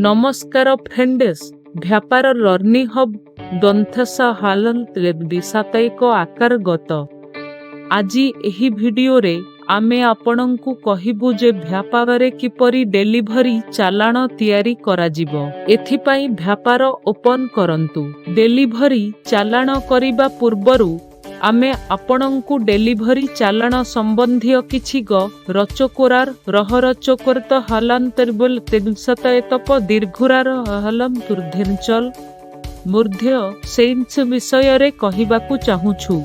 ନମସ୍କାର friends, ଭ୍ୟାପାର learning hub ଦନ୍ଥସ ହାଲନ୍ତ ସାତ ଆକାର ଗତ। ଆଜି ଏହି ଭିଡିଓରେ ଆମେ ଆପଣଙ୍କୁ କହିବୁ ଯେ ଭ୍ୟାପାରରେ କିପରି ଡେଲିଭରି ଚାଲାଣ ତିଆରି କରାଯିବ। ଏଥିପାଇଁ ଭ୍ୟାପାର ଓପନ୍ କରନ୍ତୁ। ଡେଲିଭରି ଚାଲାଣ କରିବା ପୂର୍ବରୁ ଆମେ ଆପଣଙ୍କୁ ଡେଲିଭରି ଚାଲାଣ ସମ୍ବନ୍ଧୀୟ କିଛି ଗ ରଚୋକୋରାର ରହରଚୋକରତ ହଲାନ୍ତର୍ବଲ ତିଂଶତଏତପ ଦୀର୍ଘୁରାର ହଲମ ତୁର୍ଧିଞ୍ଚଲ ମୂର୍ଦ୍ଧ୍ୟ ସେଇନ୍ସ ବିଷୟରେ କହିବାକୁ ଚାହୁଁଛୁ।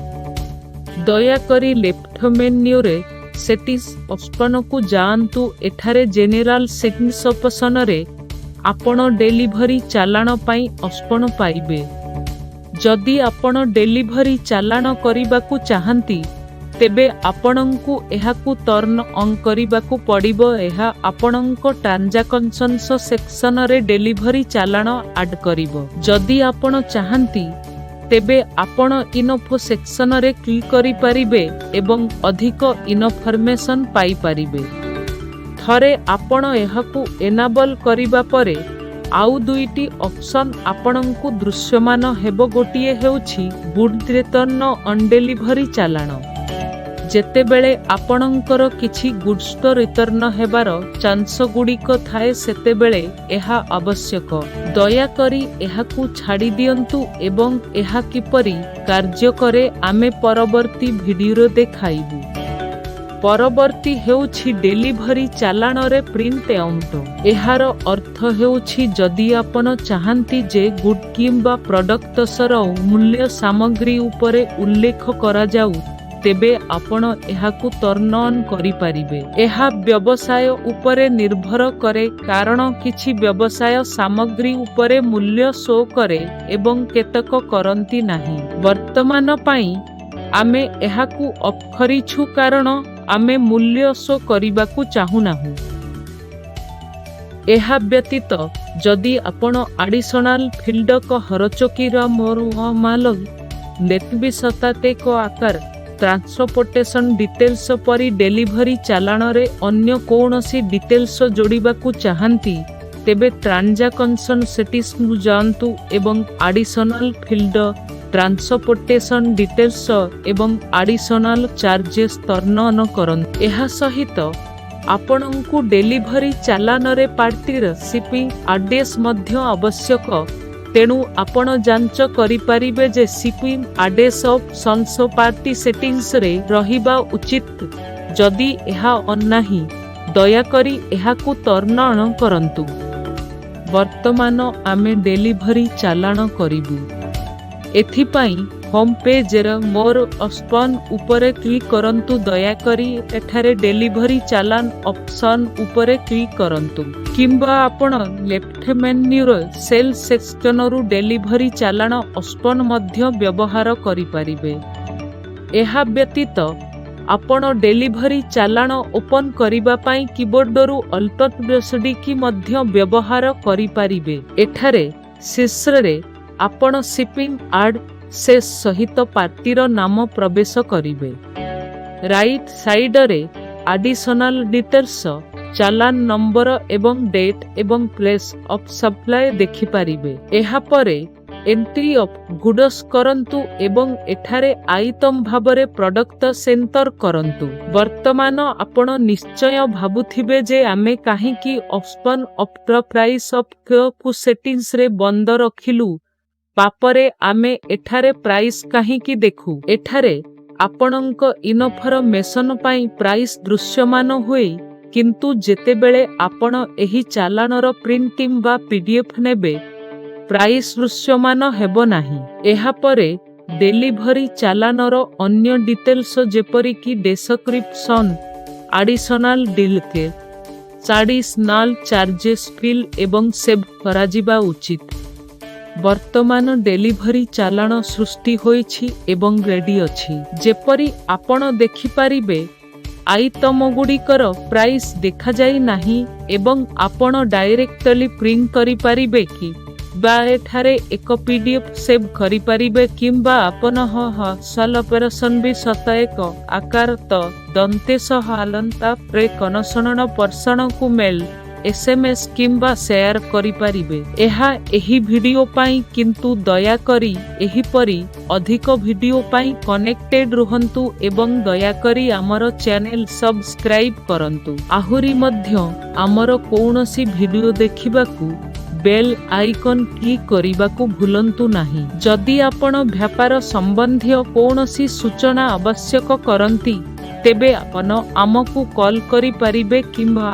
ଦୟାକରି ଲେଫ୍ଟ ମେନ୍ୟୁରେ ସେଟିଂସ୍ ଅପସନକୁ ଯାଆନ୍ତୁ। ଏଠାରେ ଜେନେରାଲ ସେଟିଂସ୍ ଅପସନରେ ଆପଣ ଡେଲିଭରି ଚାଲାଣ ପାଇଁ ଅପସନ ପାଇବେ। ଯଦି ଆପଣ ଡେଲିଭରି ଚାଲାଣ କରିବାକୁ ଚାହାନ୍ତି, ତେବେ ଆପଣଙ୍କୁ ଏହାକୁ ଟର୍ନ ଅନ୍ କରିବାକୁ ପଡ଼ିବ। ଏହା ଆପଣଙ୍କ ଟ୍ରାଞ୍ଜାକସନ୍ସ ସେକ୍ସନରେ ଡେଲିଭରି ଚାଲାଣ ଆଡ୍ କରିବ। ଯଦି ଆପଣ ଚାହାନ୍ତି, ତେବେ ଆପଣ ଇନଫୋ ସେକ୍ସନରେ କ୍ଲିକ୍ କରିପାରିବେ ଏବଂ ଅଧିକ ଇନଫର୍ମେସନ୍ ପାଇପାରିବେ। ଥରେ ଆପଣ ଏହାକୁ ଏନାବଲ୍ କରିବା ପରେ ଆଉ ଦୁଇଟି ଅପସନ୍ ଆପଣଙ୍କୁ ଦୃଶ୍ୟମାନ ହେବ। ଗୋଟିଏ ହେଉଛି ଗୁଡ୍ ରିଟର୍ନ ଅନ୍ ଡେଲିଭରି ଚାଲାଣ। ଯେତେବେଳେ ଆପଣଙ୍କର କିଛି ଗୁଡ୍ସ ରିଟର୍ନ ହେବାର ଚାନ୍ସ ଗୁଡ଼ିକ ଥାଏ, ସେତେବେଳେ ଏହା ଆବଶ୍ୟକ। ଦୟାକରି ଏହାକୁ ଛାଡ଼ି ଦିଅନ୍ତୁ ଏବଂ ଏହା କିପରି କାର୍ଯ୍ୟ କରେ, ଆମେ ପରବର୍ତ୍ତୀ ଭିଡିଓରେ ଦେଖାଇବୁ। ପରବର୍ତ୍ତୀ ହେଉଛି ଡେଲିଭରି ଚାଲାଣରେ ପ୍ରିଣ୍ଟ ଆଉଟ୍। ଏହାର ଅର୍ଥ ହେଉଛି, ଯଦି ଆପଣ ଚାହାନ୍ତି ଯେ ଗୁଡ୍ କିମ୍ବା ପ୍ରଡକ୍ଟସର ମୂଲ୍ୟ ସାମଗ୍ରୀ ଉପରେ ଉଲ୍ଲେଖ କରାଯାଉ, ତେବେ ଆପଣ ଏହାକୁ ଟର୍ନ ଅନ୍ କରିପାରିବେ। ଏହା ବ୍ୟବସାୟ ଉପରେ ନିର୍ଭର କରେ, କାରଣ କିଛି ବ୍ୟବସାୟ ସାମଗ୍ରୀ ଉପରେ ମୂଲ୍ୟ ଶୋ କରେ ଏବଂ କେତେକ କରନ୍ତି ନାହିଁ। ବର୍ତ୍ତମାନ ପାଇଁ ଆମେ ଏହାକୁ ଅଫ୍ କରିଛୁ, କାରଣ ଆମେ ମୂଲ୍ୟ ଶୋ କରିବାକୁ ଚାହୁଁନାହୁଁ। ଏହା ବ୍ୟତୀତ ଯଦି ଆପଣ ଆଡିସନାଲ ଫିଲ୍ଡ କ ହରଚୋକିର ମୋର ମାଲ ନେତବି ସତାତେକ ଆକାର ଟ୍ରାନ୍ସପୋର୍ଟେସନ ଡିଟେଲ୍ସ ପରି ଡେଲିଭରି ଚାଲାଣରେ ଅନ୍ୟ କୌଣସି ଡିଟେଲ୍ସ ଯୋଡ଼ିବାକୁ ଚାହାନ୍ତି, ତେବେ ଟ୍ରାଞ୍ଜାକସନ୍ ସେଟିଂସକୁ ଯାଆନ୍ତୁ ଏବଂ ଆଡିସନାଲ ଫିଲ୍ଡ, ଟ୍ରାନ୍ସପୋର୍ଟେସନ ଡିଟେଲ୍ସ ଏବଂ ଆଡିସନାଲ ଚାର୍ଜେସ୍ ଟର୍ନ ଅନ୍ କରନ୍ତୁ। ଏହା ସହିତ ଆପଣଙ୍କୁ ଡେଲିଭରି ଚାଲାଣରେ ପାର୍ଟିର ସିପିଂ ଆଡ୍ରେସ୍ ମଧ୍ୟ ଆବଶ୍ୟକ। ତେଣୁ ଆପଣ ଯାଞ୍ଚ କରିପାରିବେ ଯେ ସିପିଂ ଆଡ୍ରେସ୍ ଅପସନ୍ସ ପାର୍ଟି ସେଟିଂସରେ ରହିବା ଉଚିତ। ଯଦି ଏହା ଅନ୍ ନାହିଁ, ଦୟାକରି ଏହାକୁ ଟର୍ନ ଅନ୍ କରନ୍ତୁ। ବର୍ତ୍ତମାନ ଆମେ ଡେଲିଭରି ଚାଲାଣ କରିବୁ। ଏଥିପାଇଁ ହୋମ୍ ପେଜର ମୋର ଅପସନ୍ ଉପରେ କ୍ଲିକ୍ କରନ୍ତୁ। ଦୟାକରି ଏଠାରେ ଡେଲିଭରି ଚାଲାଣ ଅପସନ୍ ଉପରେ କ୍ଲିକ୍ କରନ୍ତୁ କିମ୍ବା ଆପଣ ଲେଫ୍ଟ ମେନ୍ୟୁର ସେଲ୍ ସେକ୍ସନରୁ ଡେଲିଭରି ଚାଲାଣ ଅପସନ୍ ମଧ୍ୟ ବ୍ୟବହାର କରିପାରିବେ। ଏହା ବ୍ୟତୀତ ଆପଣ ଡେଲିଭରି ଚାଲାଣ ଓପନ୍ କରିବା ପାଇଁ କିବୋର୍ଡରୁ ଅଲ୍ଟ ଡି କି ମଧ୍ୟ ବ୍ୟବହାର କରିପାରିବେ। ଏଠାରେ ଶୀର୍ଷରେ ଆପଣ ସିପିଂ ଆଡ୍ରେସ୍ ସହିତ ପାର୍ଟିର ନାମ ପ୍ରବେଶ କରିବେ। ରାଇଟ୍ ସାଇଡରେ ଆଡିସନାଲ ଡିଟେଲ୍ସ, ଚାଲାଣ ନମ୍ବର ଏବଂ ଡେଟ୍ ଏବଂ ପ୍ଲେସ୍ ଅଫ୍ ସପ୍ଲାଏ ଦେଖିପାରିବେ। ଏହାପରେ ଏଣ୍ଟ୍ରି ଅଫ୍ ଗୁଡସ୍ କରନ୍ତୁ ଏବଂ ଏଠାରେ ଆଇଟମ୍ ଭାବରେ ପ୍ରଡକ୍ଟ ଏଣ୍ଟର କରନ୍ତୁ। ବର୍ତ୍ତମାନ ଆପଣ ନିଶ୍ଚୟ ଭାବୁଥିବେ ଯେ ଆମେ କାହିଁକି option of the price of କୁ ସେଟିଂସରେ ବନ୍ଦ ରଖିଲୁ, ପାପରେ ଆମେ ଏଠାରେ ପ୍ରାଇସ୍ କାହିଁକି ଦେଖୁ। ଏଠାରେ ଆପଣଙ୍କ ଇନଫରମେସନ ପାଇଁ ପ୍ରାଇସ୍ ଦୃଶ୍ୟମାନ ହୁଏ, କିନ୍ତୁ ଯେତେବେଳେ ଆପଣ ଏହି ଚାଲାଣର ପ୍ରିଣ୍ଟିଂ ବା ପିଡିଏଫ୍ ନେବେ, ପ୍ରାଇସ୍ ଦୃଶ୍ୟମାନ ହେବ ନାହିଁ। ଏହାପରେ ଡେଲିଭରି ଚାଲାଣର ଅନ୍ୟ ଡିଟେଲ୍ସ, ଯେପରିକି description, additional detail, additional charges fill ଏବଂ ସେଭ୍ କରାଯିବା ଉଚିତ। ବର୍ତ୍ତମାନ ଡେଲିଭରି ଚାଲାଣ ସୃଷ୍ଟି ହୋଇଛି ଏବଂ ରେଡି ଅଛି। ଯେପରି ଆପଣ ଦେଖିପାରିବେ, ଆଇଟମଗୁଡ଼ିକର ପ୍ରାଇସ୍ ଦେଖାଯାଇ ନାହିଁ ଏବଂ ଆପଣ ଡାଇରେକ୍ଟଲି ପ୍ରିଣ୍ଟ କରିପାରିବେ କି ବା ଏଠାରେ ଏକ ପିଡିଏଫ୍ ସେଭ୍ କରିପାରିବେ କିମ୍ବା ଆପଣ ହ ହ ସଲ ଅପରେସନ ବି ସତ ଏକ ଆକାର ତ ଦନ୍ତେଶ ହାଲନ୍ତା ପ୍ରେ କନସଣନ ପର୍ସଣକୁ ମେଲ୍ SMS କିମ୍ବା ସେୟାର କରିପାରିବେ। ଏହା ଏହି ଭିଡିଓ ପାଇଁ, କିନ୍ତୁ ଦୟାକରି ଏହିପରି ଅଧିକ ଭିଡିଓ ପାଇଁ କନେକ୍ଟେଡ୍ ରୁହନ୍ତୁ ଏବଂ ଦୟାକରି ଆମର ଚ୍ୟାନେଲ ସବସ୍କ୍ରାଇବ୍ କରନ୍ତୁ। ଆହୁରି ମଧ୍ୟ ଆମର କୌଣସି ଭିଡିଓ ଦେଖିବାକୁ ବେଲ୍ ଆଇକନ୍ କ୍ଲିକ୍ କରିବାକୁ ଭୁଲନ୍ତୁ ନାହିଁ। ଯଦି ଆପଣ ବ୍ୟାପାର ସମ୍ବନ୍ଧୀୟ କୌଣସି ସୂଚନା ଆବଶ୍ୟକ କରନ୍ତି, ତେବେ ଆପଣ ଆମକୁ କଲ୍ କରିପାରିବେ କିମ୍ବା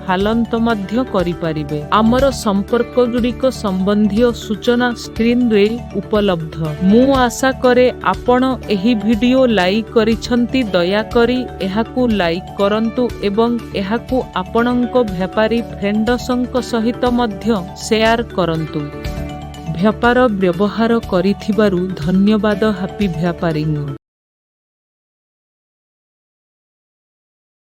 ହାଲନ୍ତ ମଧ୍ୟ କରିପାରିବେ। ଆମର ସମ୍ପର୍କଗୁଡ଼ିକ ସମ୍ବନ୍ଧୀୟ ସୂଚନା ସ୍କ୍ରିନରେ ଉପଲବ୍ଧ। ମୁଁ ଆଶା କରେ ଆପଣ ଏହି ଭିଡିଓ ଲାଇକ୍ କରିଛନ୍ତି। ଦୟାକରି ଏହାକୁ ଲାଇକ୍ କରନ୍ତୁ ଏବଂ ଏହାକୁ ଆପଣଙ୍କ ବ୍ୟାପାରୀ ଫ୍ରେଣ୍ଡସଙ୍କ ସହିତ ମଧ୍ୟ ସେୟାର କରନ୍ତୁ। ବ୍ୟାପାର ବ୍ୟବହାର କରିଥିବାରୁ ଧନ୍ୟବାଦ। ହାପି ବ୍ୟାପାରିଂ।